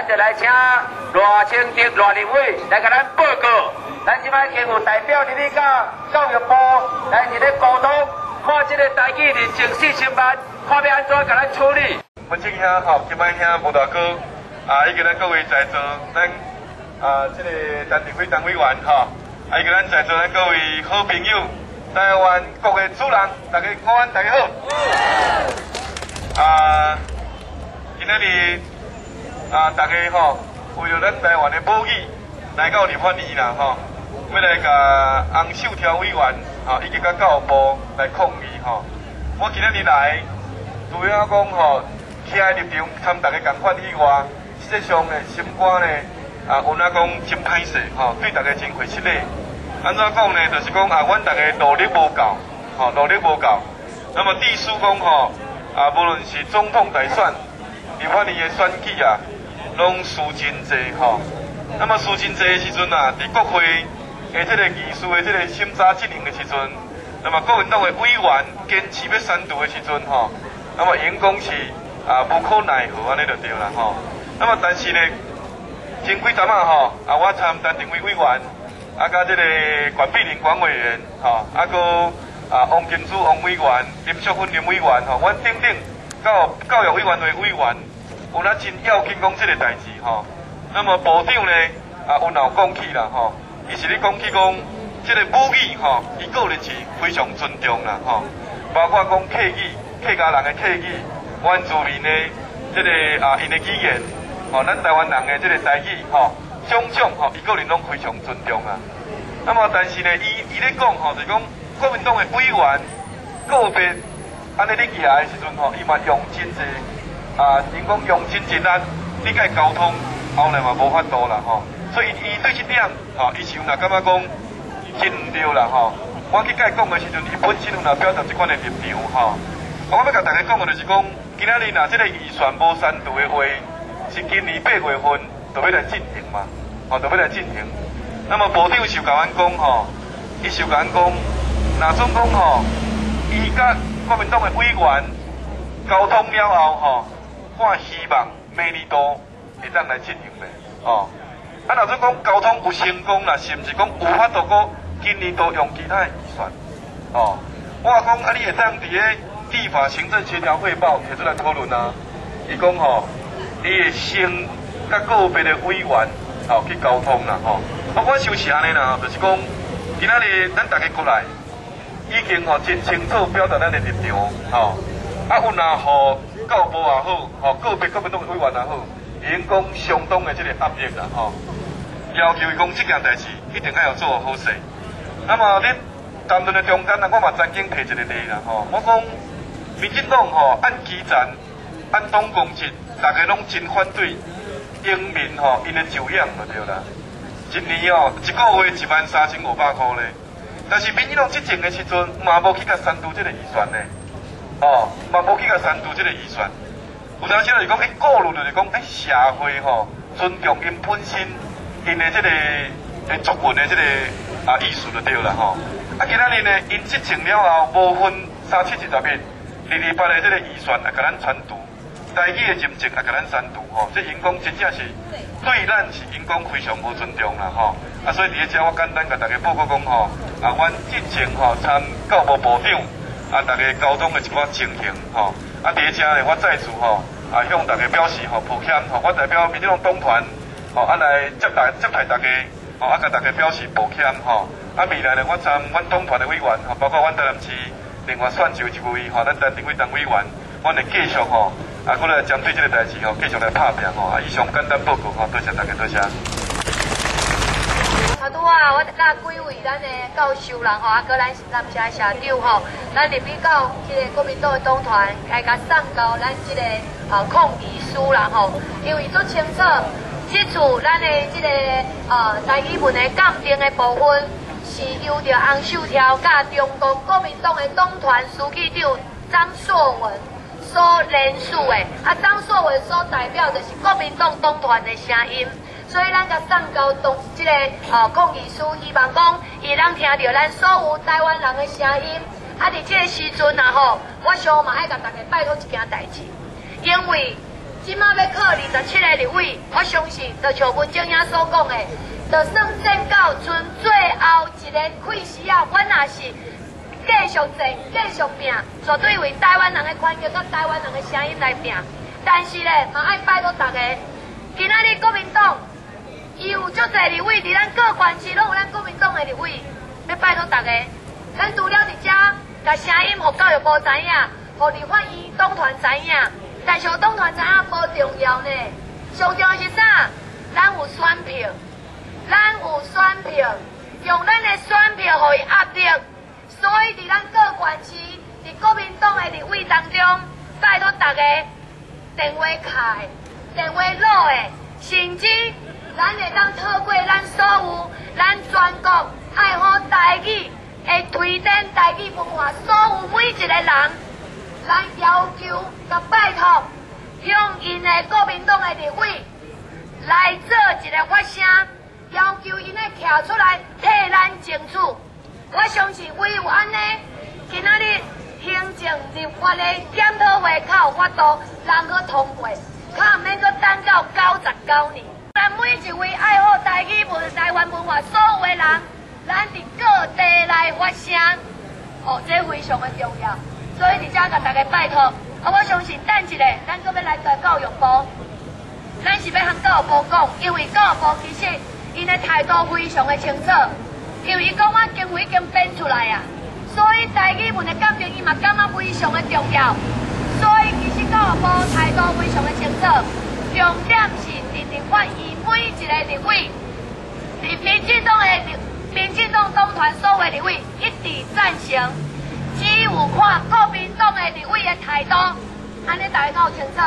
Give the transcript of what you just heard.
就來請賴清德賴立委來共咱報告。咱這擺已經有代表入去佮教育部來佇咧溝通，看這個台語認證40萬，看欲按怎共咱處理。文正兄吼，金愛兄、吳大哥啊，以及咱各位在座，咱啊這個陳庭輝陳委員吼，啊以及咱在座咱各位好朋友，台灣各個主人，大家午安，大家好。啊，今仔日啊，大家吼，為著咱台灣的母語來到立法院啦吼，欲來共洪秀柱委員吼，以及佮教育部來抗議吼。我今仔日來，除了講吼，徛立場參大家仝款以外，實際上呢，心肝呢，啊，有哪講真歹勢吼，對大家真會失禮。按怎講呢？就是講啊，阮逐家努力無夠，吼，努力無夠。那麼致使講吼，啊，無論是總統大選、立法院的選舉啊，攏輸真濟吼。那麼輸真濟的時陣啊，佇國會的這個議事的這個審查進行的時陣，那麼國民黨的委員堅持欲刪除的時陣吼，那麼𪜶講是啊無可奈何按呢就對啦吼。那麼但是呢，前幾陣仔吼，啊我參陳庭輝委員，啊佮這個管碧玲管委員吼，啊閣啊王金珠王委員、林淑芬林委員吼，阮等等教育委員會委員，有哪真要緊講這個代誌吼。那麼部長呢，啊有若有講起啦吼，伊是咧講起講這個母語吼，伊個人是非常尊重啦吼，包括講客語、客家人的客語、原住民的這個啊𪜶的語言，吼，咱台灣人的這個台語吼，種種吼，伊個人攏非常尊重啊。那麼但是呢，伊咧講吼，就是講國民黨的委員個別按呢咧徛的時陣吼，伊嘛用真濟啊，𪜶講用真濟力，你共伊溝通，後來嘛無法度啦吼。所以伊對這點吼，伊是有若感覺講真毋對啦吼。我去共伊講的時陣，伊本身有若表達這款的立場吼。我欲共大家講的就是講，今仔日若這個預算無刪除的話，是今年8月份就欲來進行嘛，吼，就欲來進行。那麼部長是共阮講吼，伊是共阮講，若總講吼，伊佮國民黨的委員溝通了後吼，看希望明年度會當來進行袂，吼。啊，若總講溝通有成功啦，是毋是講有法度閣今年度用其他的預算？哦，我講啊，你會當佇咧立法行政協調匯報提出來討論啊。伊講吼，伊會先佮個別的委員吼去溝通啦吼。啊，我想是按呢啦，就是講今仔日咱逐家過來，已經吼真清楚表達咱的立場吼。啊，有若予教部也好，吼個別國民黨的委員也好，已經講相當的這個壓力啦吼。要求伊講這件代誌一定愛做好勢。那麼咧談論的中間啊，我嘛曾經提一個例啦吼，我講民進黨吼按基層、按黨公職，逐家攏真反對農民吼𪜶的就養就對啦。一年哦，一個月13,500箍咧。但是民進黨執政的時陣，嘛無去共刪除這個預算呢，哦，嘛無去共刪除這個預算。有當時就是講，欸，顧慮就是講，欸，社會吼尊重𪜶本身𪜶的這個欸族群的這個啊意思就對啦吼。啊，今仔日呢，𪜶執政了後，無分三七二十一，228的這個預算也共咱刪除，台語的認證也共咱刪除吼。這𪜶講真正是對咱是𪜶講非常無尊重啦吼。啊，所以佇咧遮我簡單共大家報告講吼，啊，阮進前吼參教育部長啊，逐家溝通的一寡情形吼。啊，佇咧遮呢，我再次吼啊向大家表示吼抱歉吼，我代表民進黨黨團吼啊來接待大家，吼啊共大家表示抱歉吼。啊，未來呢，我參阮黨團的委員吼，包括阮台南市另外選就一位吼，咱陳庭輝陳委員，阮會繼續吼啊，閣來針對這個代誌吼，繼續來拍拚吼。啊，以上簡單報告吼，多謝大家，多謝。頭拄仔，我佮幾位咱的教授人吼，啊，閣咱南社的社長吼，咱入去到這個國民黨的黨團，來共送交咱這個抗議書啦吼，因為足清楚，這次咱的這個台語文的鑑定的部分，是由著洪秀柱佮中國國民黨的黨團書記長張碩文所聯署的，啊，張碩文所代表就是國民黨黨團的聲音。所以咱共送交黨這個抗議書，希望講伊通聽著咱所有台灣人的聲音。啊，佇這個時陣啊吼，我想嘛愛共大家拜託一件代誌，因為這這馬欲靠27个立委，我相信就像文正兄所講的，就算戰到賰最後一个氣時啊，阮也是繼續戰，繼續拚，絕對為台灣人的權益佮台灣人的聲音來拚。但是咧，嘛愛拜託大家，今仔日國民黨伊有足濟立委，佇咱各縣市攏有咱國民黨的立委，欲拜託大家，咱除了佇遮共聲音予教育部知影，予立法院黨團知影，但是予黨團知影無重要呢，上重要是啥？咱有選票，咱有選票，用咱的選票予伊壓力，所以佇咱各縣市，佇國民黨的立委當中，拜託大家電話敲的，電話落的，甚至咱會當透過咱所有咱全國愛好台語，會推展台語文化，所有每一个人，咱要求佮拜託，向𪜶的國民黨的立委來做一个發聲，要求𪜶愛徛出來替咱爭取。我相信唯有按呢，今仔日行政立法的檢討會較有法度，人去通過，較毋免閣等到99年。咱每一位愛好台語文、台灣文化所有的人，咱佇各地來發聲，哦，這非常的重要。所以佇遮共大家拜託，啊，我相信等一下，咱閣欲來共教育部，咱是欲向教育部講，因為教育部其實𪜶的態度非常的清楚，因為伊講我經費已經編出來啊，所以台語文的鑑定伊嘛感覺非常的重要，所以其實教育部態度非常的清楚，重點是佇立法院每一个立委，佇民進黨的民進黨黨團所有的立委一致贊成，只有看國民黨的立委的態度，按呢大家較有清楚。